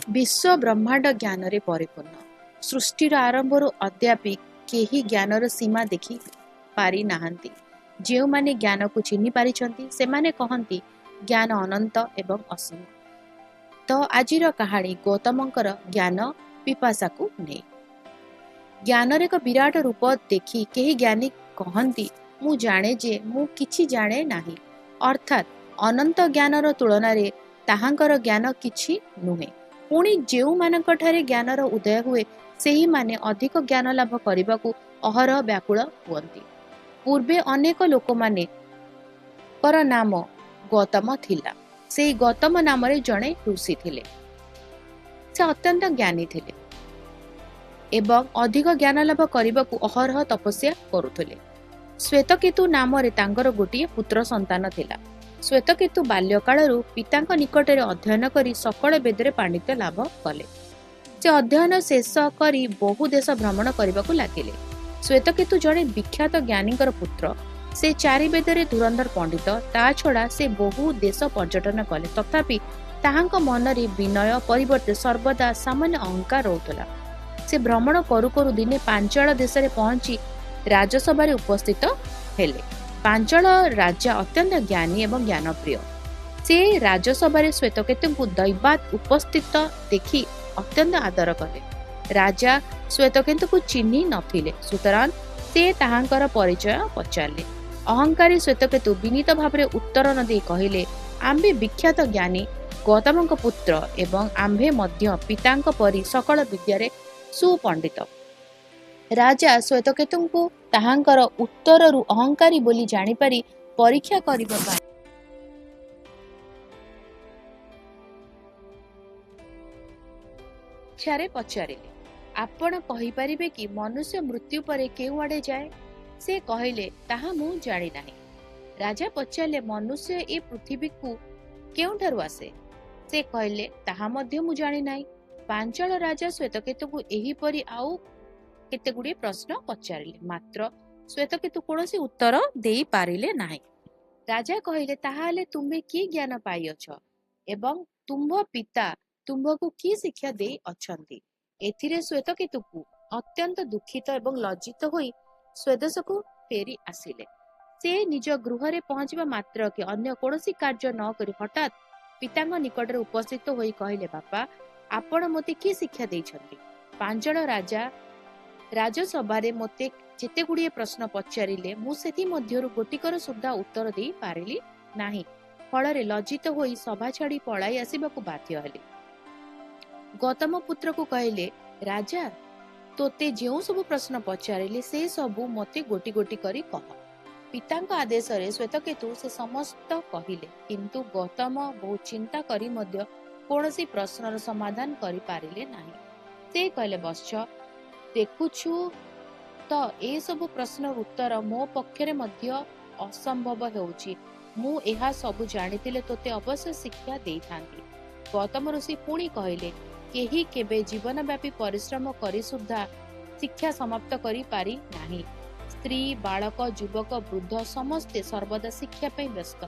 ବିଶ୍ୱ ବ୍ରହ୍ମାଣ୍ଡ ଜ୍ଞାନରେ ପରିପୂର୍ଣ୍ଣ। ସୃଷ୍ଟିର ଆରମ୍ଭରୁ ଅଦ୍ୟାପି କେହି ଜ୍ଞାନର ସୀମା ଦେଖି ପାରିନାହାନ୍ତି। ଯେଉଁମାନେ ଜ୍ଞାନକୁ ଚିହ୍ନି ପାରିଛନ୍ତି, ସେମାନେ କହନ୍ତି ଜ୍ଞାନ ଅନନ୍ତ ଏବଂ ଅସୀମ। ତ ଆଜିର କାହାଣୀ ଗୌତମଙ୍କର ଜ୍ଞାନ ପିପାସାକୁ ନେଇ। ଜ୍ଞାନର ଏକ ବିରାଟ ରୂପ ଦେଖି କେହି ଜ୍ଞାନୀ କହନ୍ତି, ମୁଁ ଜାଣେ ଯେ ମୁଁ କିଛି ଜାଣେ ନାହିଁ। ଅର୍ଥାତ୍ ଅନନ୍ତ ଜ୍ଞାନର ତୁଳନାରେ ତାହାଙ୍କର ଜ୍ଞାନ କିଛି ନୁହେଁ। ପୁଣି ଯେଉଁମାନଙ୍କଠାରେ ଜ୍ଞାନର ଉଦୟ ହୁଏ, ସେହିମାନେ ଅଧିକ ଜ୍ଞାନ ଲାଭ କରିବାକୁ ଅହରହ ବ୍ୟାକୁଳ ହୁଅନ୍ତି। ପୂର୍ବେ ଅନେକ ଲୋକମାନଙ୍କର ନାମ ଗୌତମ ଥିଲା। ସେହି ଗୌତମ ନାମରେ ଜଣେ ଋଷି ଥିଲେ। ସେ ଅତ୍ୟନ୍ତ ଜ୍ଞାନୀ ଥିଲେ ଏବଂ ଅଧିକ ଜ୍ଞାନ ଲାଭ କରିବାକୁ ଅହରହ ତପସ୍ୟା କରୁଥିଲେ। ଶ୍ୱେତକେତୁ ନାମରେ ତାଙ୍କର ଗୋଟିଏ ପୁତ୍ର ସନ୍ତାନ ଥିଲା। ଶ୍ୱେତକେତୁ ବାଲ୍ୟକାଳରୁ ପିତାଙ୍କ ନିକଟରେ ଅଧ୍ୟୟନ କରି ସକଳ ବେଦରେ ପାଣ୍ଡିତ୍ୟ ଲାଭ କଲେ। ସେ ଅଧ୍ୟୟନ ଶେଷ କରି ବହୁ ଦେଶ ଭ୍ରମଣ କରିବାକୁ ଲାଗିଲେ। ଶ୍ୱେତକେତୁ ଜଣେ ବିଖ୍ୟାତ ଜ୍ଞାନୀଙ୍କର ପୁତ୍ର। ସେ ଚାରି ବେଦରେ ଧୁରନ୍ଧର ପଣ୍ଡିତ। ତା ଛଡ଼ା ସେ ବହୁ ଦେଶ ପର୍ଯ୍ୟଟନ କଲେ। ତଥାପି ତାହାଙ୍କ ମନରେ ବିନୟ ପରିବର୍ତ୍ତେ ସର୍ବଦା ସାମାନ୍ୟ ଅହଙ୍କାର ରହୁଥିଲା। ସେ ଭ୍ରମଣ କରୁ କରୁ ଦିନେ ପାଞ୍ଚାଳ ଦେଶରେ ପହଞ୍ଚି ରାଜସଭାରେ ଉପସ୍ଥିତ ହେଲେ। ପାଞ୍ଚାଳ ରାଜା ଅତ୍ୟନ୍ତ ଜ୍ଞାନୀ ଏବଂ ଜ୍ଞାନପ୍ରିୟ। ସେ ରାଜସଭାରେ ଶ୍ୱେତକେତୁଙ୍କୁ ଦୈବାତ୍ ଉପସ୍ଥିତ ଦେଖି ଅତ୍ୟନ୍ତ ଆଦର କଲେ। ରାଜା ଶ୍ୱେତକେତୁଙ୍କୁ ଚିହ୍ନି ନଥିଲେ, ସୁତରାଂ ସେ ତାହାଙ୍କର ପରିଚୟ ପଚାରିଲେ। ଅହଙ୍କାରୀ ଶ୍ୱେତକେତୁ ବିନୀତ ଭାବରେ ଉତ୍ତର ନ ଦେଇ କହିଲେ, ଆମ୍ଭେ ବିଖ୍ୟାତ ଜ୍ଞାନୀ ଗୌତମଙ୍କ ପୁତ୍ର ଏବଂ ଆମ୍ଭେ ମଧ୍ୟ ପିତାଙ୍କ ପରି ସକଳ ବିଦ୍ୟାରେ ସୁପଣ୍ଡିତ। ରାଜା ଶ୍ୱେତକେତୁଙ୍କୁ ତାହାଙ୍କର ଉତ୍ତରରୁ ଅହଙ୍କାରୀ ବୋଲି ଜାଣିପାରି ପରୀକ୍ଷା କରିବା ପାଇଁ ଇଚ୍ଛାରେ ପଚାରିଲେ, ଆପଣ କହିପାରିବେ କି ମନୁଷ୍ୟ ମୃତ୍ୟୁ ପରେ କେଉଁଆଡ଼େ ଯାଏ? ସେ କହିଲେ, ତାହା ମୁଁ ଜାଣିନାହିଁ। ରାଜା ପଚାରିଲେ, ମନୁଷ୍ୟ ଏ ପୃଥିବୀକୁ କେଉଁଠାରୁ ଆସେ? ସେ କହିଲେ, ତାହା ମଧ୍ୟ ମୁଁ ଜାଣିନାହିଁ। ପାଞ୍ଚାଳ ରାଜା ଶ୍ୱେତକେତୁଙ୍କୁ ଏହିପରି ଆଉ କେତେଗୁଡ଼ିଏ ପ୍ରଶ୍ନ ପଚାରିଲେ, ମାତ୍ର ଶ୍ୱେତକେତୁ କୌଣସି ଉତ୍ତର ଦେଇପାରିଲେ ନାହିଁ। ରାଜା କହିଲେ, ତାହାହେଲେ ତୁମ୍ଭେ କି ଜ୍ଞାନ ପାଇଅଛ ଏବଂ ତୁମ୍ଭ ପିତା ତୁମ୍ଭକୁ କି ଶିକ୍ଷା ଦେଇ ଅଛନ୍ତି? ଏଥିରେ ଶ୍ୱେତକେତୁକୁ ଅତ୍ୟନ୍ତ ଦୁଃଖିତ ଏବଂ ଲଜ୍ଜିତ ହୋଇ ସ୍ୱଦେଶକୁ ଫେରି ଆସିଲେ। ସେ ନିଜ ଗୃହରେ ପହଞ୍ଚିବା ମାତ୍ରକେ ଅନ୍ୟ କୌଣସି କାର୍ଯ୍ୟ ନ କରି ହଠାତ୍ ପିତାଙ୍କ ନିକଟରେ ଉପସ୍ଥିତ ହୋଇ କହିଲେ, ବାପା, ଆପଣ ମୋତେ କି ଶିକ୍ଷା ଦେଇଛନ୍ତି? ପାଞ୍ଚାଳ ରାଜା ରାଜସଭାରେ ମୋତେ ଯେତେଗୁଡ଼ିଏ ପ୍ରଶ୍ନ ପଚାରିଲେ, ମୁଁ ସେଥିମଧ୍ୟରୁ ଗୋଟିକର ସୁଦ୍ଧା ଉତ୍ତର ଦେଇ ପାରିଲି ନାହିଁ। ଫଳରେ ଲଜ୍ଜିତ ହୋଇ ସଭା ଛାଡ଼ି ପଳାଇ ଆସିବାକୁ ବାଧ୍ୟ ହେଲି। ଗୌତମ ପୁତ୍ରକୁ କହିଲେ, ରାଜା ତୋତେ ଯେଉଁ ସବୁ ପ୍ରଶ୍ନ ପଚାରିଲେ, ସେ ସବୁ ମୋତେ ଗୋଟି ଗୋଟି କରି କହ। ପିତାଙ୍କ ଆଦେଶରେ ଶ୍ୱେତକେତୁ ସେ ସମସ୍ତ କହିଲେ। କିନ୍ତୁ ଗୌତମ ବହୁ ଚିନ୍ତା କରି ମଧ୍ୟ କୌଣସି ପ୍ରଶ୍ନର ସମାଧାନ କରିପାରିଲେ ନାହିଁ। ସେ କହିଲେ, ବତ୍ସ, ଦେଖୁଛୁ ତ ଏସବୁ ପ୍ରଶ୍ନର ଉତ୍ତର ମୋ ପକ୍ଷରେ ମଧ୍ୟ ଅସମ୍ଭବ ହେଉଛି। ମୁଁ ଏହା ସବୁ ଜାଣିଥିଲେ ତୋତେ ଅବଶ୍ୟ ଶିକ୍ଷା ଦେଇଥାନ୍ତି। ଗୌତମ ଋଷି ପୁଣି କହିଲେ, କେହି କେବେ ଜୀବନବ୍ୟାପୀ ପରିଶ୍ରମ କରି ସୁଦ୍ଧା ଶିକ୍ଷା ସମାପ୍ତ କରିପାରି ନାହିଁ। ସ୍ତ୍ରୀ, ବାଳକ, ଯୁବକ, ବୃଦ୍ଧ ସମସ୍ତେ ସର୍ବଦା ଶିକ୍ଷା ପାଇଁ ବ୍ୟସ୍ତ।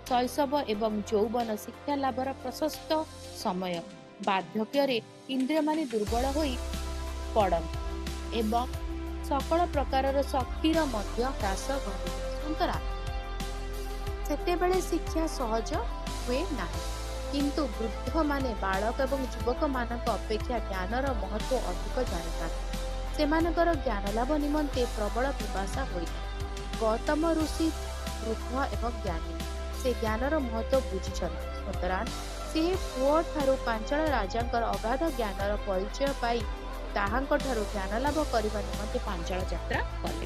ଶୈଶବ ଏବଂ ଯୌବନ ଶିକ୍ଷା ଲାଭର ପ୍ରଶସ୍ତ ସମୟ। ବାର୍ଦ୍ଧକ୍ୟରେ ଇନ୍ଦ୍ରିୟମାନେ ଦୁର୍ବଳ ହୋଇ ପଡ଼ନ୍ତି ଏବଂ ସକଳ ପ୍ରକାରର ଶକ୍ତିର ମଧ୍ୟ ହ୍ରାସ ଘଟିଥାଏ। ସୁତରାଂ ସେତେବେଳେ ଶିକ୍ଷା ସହଜ ହୁଏ ନାହିଁ। କିନ୍ତୁ ବୃଦ୍ଧମାନେ ବାଳକ ଏବଂ ଯୁବକମାନଙ୍କ ଅପେକ୍ଷା ଜ୍ଞାନର ମହତ୍ତ୍ୱ ଅଧିକ ଜାଣିଥାନ୍ତି। ସେମାନଙ୍କର ଜ୍ଞାନଲାଭ ନିମନ୍ତେ ପ୍ରବଳ ପିପାସା ହୋଇଥାଏ। ଗୌତମ ଋଷି ବୃଦ୍ଧ ଏବଂ ଜ୍ଞାନୀ। ସେ ଜ୍ଞାନର ମହତ୍ତ୍ୱ ବୁଝିଛନ୍ତି। ସୁତରାଂ ସେ ପୁଅଠାରୁ ପାଞ୍ଚାଳ ରାଜାଙ୍କର ଅଗାଧ ଜ୍ଞାନର ପରିଚୟ ପାଇ ତାହାଙ୍କଠାରୁ ଜ୍ଞାନଲାଭ କରିବା ନିମନ୍ତେ ପାଞ୍ଚାଳ ଯାତ୍ରା କଲେ।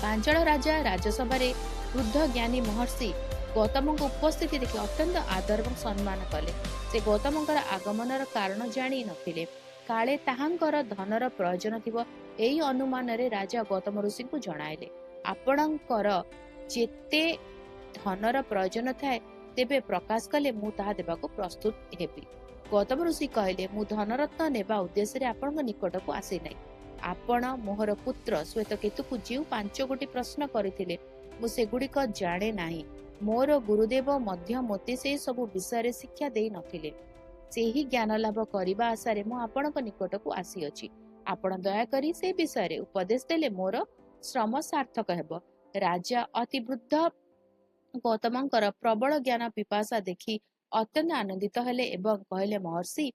ପାଞ୍ଚାଳ ରାଜା ରାଜସଭାରେ ବୃଦ୍ଧ ଜ୍ଞାନୀ ମହର୍ଷି ଗୌତମଙ୍କ ଉପସ୍ଥିତି ଦେଖି ଅତ୍ୟନ୍ତ ଆଦର ଏବଂ ସମ୍ମାନ କଲେ। ସେ ଗୌତମଙ୍କର ଆଗମନର କାରଣ ଜାଣି ନଥିଲେ। କାଳେ ତାହାଙ୍କର ଧନର ପ୍ରୟୋଜନ ଥିବ, ଏହି ଅନୁମାନରେ ରାଜା ଗୌତମ ଋଷିଙ୍କୁ ଜଣାଇଲେ, ଆପଣଙ୍କର ଯେତେ ଧନର ପ୍ରୟୋଜନ ଥାଏ, ତେବେ ପ୍ରକାଶ କଲେ ମୁଁ ତାହା ଦେବାକୁ ପ୍ରସ୍ତୁତ ହେବି। ଗୌତମ ଋଷି କହିଲେ, ମୁଁ ଧନରତ୍ନ ନେବା ଉଦ୍ଦେଶ୍ୟରେ ଆପଣଙ୍କ ନିକଟକୁ ଆସିନାହିଁ। ଆପଣ ମୋହର ପୁତ୍ର ଶ୍ୱେତକେତୁକୁ ଯେଉଁ 5 ଗୋଟି ପ୍ରଶ୍ନ କରିଥିଲେ, ମୁଁ ସେଗୁଡ଼ିକ ଜାଣେ ନାହିଁ। ମୋର ଗୁରୁଦେବ ମଧ୍ୟ ମୋତେ ସେ ସବୁ ବିଷୟରେ ଶିକ୍ଷା ଦେଇ ନଥିଲେ। ସେହି ଜ୍ଞାନ ଲାଭ କରିବା ଆଶାରେ ମୁଁ ଆପଣଙ୍କ ନିକଟକୁ ଆସିଅଛି। ଆପଣ ଦୟାକରି ସେ ବିଷୟରେ ଉପଦେଶ ଦେଲେ ମୋର ଶ୍ରମ ସାର୍ଥକ ହେବ। ରାଜା ଅତି ବୃଦ୍ଧ ଗୌତମଙ୍କର ପ୍ରବଳ ଜ୍ଞାନ ପିପାସା ଦେଖି ଅତ୍ୟନ୍ତ ଆନନ୍ଦିତ ହେଲେ ଏବଂ କହିଲେ, ମହର୍ଷି,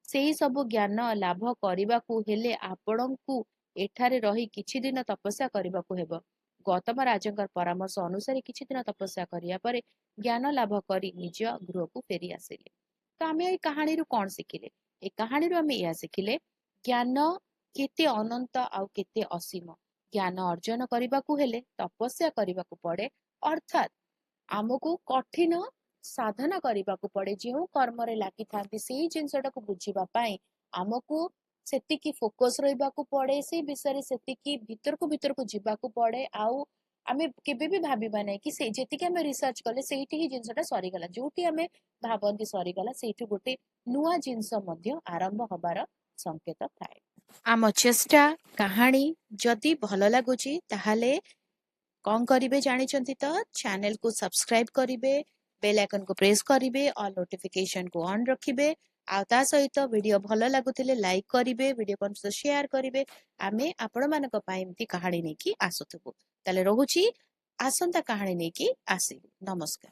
ସେହି ସବୁ ଜ୍ଞାନ ଲାଭ କରିବାକୁ ହେଲେ ଆପଣଙ୍କୁ ଏଠାରେ ରହି କିଛି ଦିନ ତପସ୍ୟା କରିବାକୁ ହେବ। ଗୌତମ ରାଜାଙ୍କର ପରାମର୍ଶ ଅନୁସାରେ କିଛି ଦିନ ତପସ୍ୟା କରିବା ପରେ ଜ୍ଞାନ ଲାଭ କରି ନିଜ ଗୃହକୁ ଫେରି ଆସିଲେ। ତ ଆମେ ଏଇ କାହାଣୀରୁ କଣ ଶିଖିଲେ? ଏ କାହାଣୀରୁ ଆମେ ଏହା ଶିଖିଲେ, ଜ୍ଞାନ କେତେ ଅନନ୍ତ ଆଉ କେତେ ଅସୀମ। ଜ୍ଞାନ ଅର୍ଜନ କରିବାକୁ ହେଲେ ତପସ୍ୟା କରିବାକୁ ପଡେ, ଅର୍ଥାତ୍ ଆମକୁ କଠିନ ସାଧନା କରିବାକୁ ପଡେ। ଯେଉଁ କର୍ମରେ ଲାଗିଥାନ୍ତି, ସେଇ ଜିନିଷଟାକୁ ବୁଝିବା ପାଇଁ ଆମକୁ ସେତିକି ଫୋକସ ରହିବାକୁ ପଡେ, ସେଇ ବିଷୟରେ ସେତିକି ଭିତରକୁ ଭିତରକୁ ଯିବାକୁ ପଡେ। ଆଉ ଆମେ କେବେ ବି ଭାବିବା ନାହିଁ କି ସେ ଯେତିକି ଆମେ ରିସର୍ଚ୍ଚ କଲେ ସେଇଠି ହିଁ ଜିନିଷଟା ସରିଗଲା। ଯୋଉଠି ଆମେ ଭାବନ୍ତି ସରିଗଲା, ସେଇଠୁ ଗୋଟେ ନୂଆ ଜିନିଷ ମଧ୍ୟ ଆରମ୍ଭ ହବାର ସଂକେତ ଥାଏ। ଆମ ଚେଷ୍ଟା କାହାଣୀ ଯଦି ଭଲ ଲାଗୁଛି, ତାହେଲେ କଣ କରିବେ ଜାଣିଛନ୍ତି ତ? ଚ୍ୟାନେଲକୁ ସବସ୍କ୍ରାଇବ କରିବେ, ବେଲ୍ ଆଇକନକୁ ପ୍ରେସ୍ କରିବେ, ଅଲ୍ ନୋଟିଫିକେସନକୁ ଅନ୍ ରଖିବେ, ଆଉ ତା ସହିତ ଭିଡିଓ ଭଲ ଲାଗୁଥିଲେ ଲାଇକ୍ କରିବେ, ଭିଡିଓ ସହିତ ସେୟାର କରିବେ। ଆମେ ଆପଣମାନଙ୍କ ପାଇଁ ଏମିତି କାହାଣୀ ନେଇକି ଆସୁଥିବୁ। ତାହେଲେ ରହୁଛି, ଆସନ୍ତା କାହାଣୀ ନେଇକି ଆସିବୁ। ନମସ୍କାର।